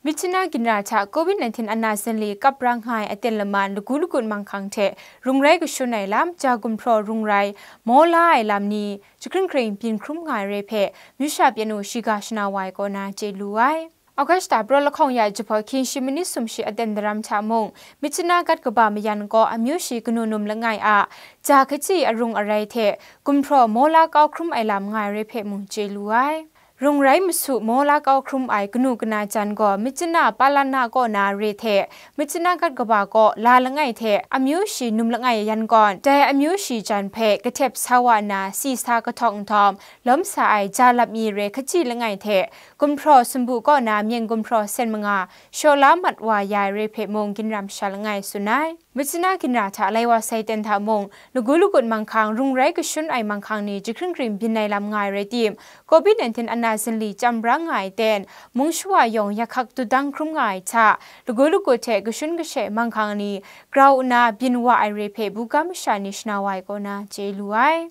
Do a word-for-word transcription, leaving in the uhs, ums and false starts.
Myitkyina ginra hta Covid nineteen ana zinli kap ra nga ai aten laman lagu lagut manghkang hte rung rai kashun ai lam, ja gumhpraw rung rai maw la ai lam ni jahkring hkring byin hkrum nga ai re hpe, Myu sha pyan u shiga shana wa ai kaw na chye lu ai. August da praw lahkawng ya jahpawt hkying shi manit sumshi aten daram hta mung, Myitkyina gat kaba mayan kaw amyu shi kanu num langai a ja hkachyi arung arai hte gumhpraw maw la kau hkrum ai lam nga ai re hpe mung chye lu ai. Rung rai masu maw la kau hkrum ai kanu kana jan gaw Myitkyina Palana kaw na re hte Myitkyina gat kaba kaw la langai hte amyu shi num langai yan gawn, dai amyu shi jan hpe kahtep sa wa nna si sa kahtawng nhtawm, lawm sa ai ja lap mi re hkachyi langai hte gumhpraw sumbu kaw na myeng gumhpraw sen manga shaw la mat wa ya ai re hpe mung ginram sha langai tsun ai. Myitkyina ginra hta lai wa sai ten hta mung, lagu lagut manghkang rung rai kashun ai manghkang ni jahkring hkring byin ai lam nga ai rai tim, Covid nineteen ana zinli chyam bra nga ai ten, mung shawa yawng yakhak dudang hkrum nga ai hta, lagu lagut hte kashun kashe manghkang ni grau nna byin wa ai re hpe buga masha ni shana wa ai kaw na chye lu ai.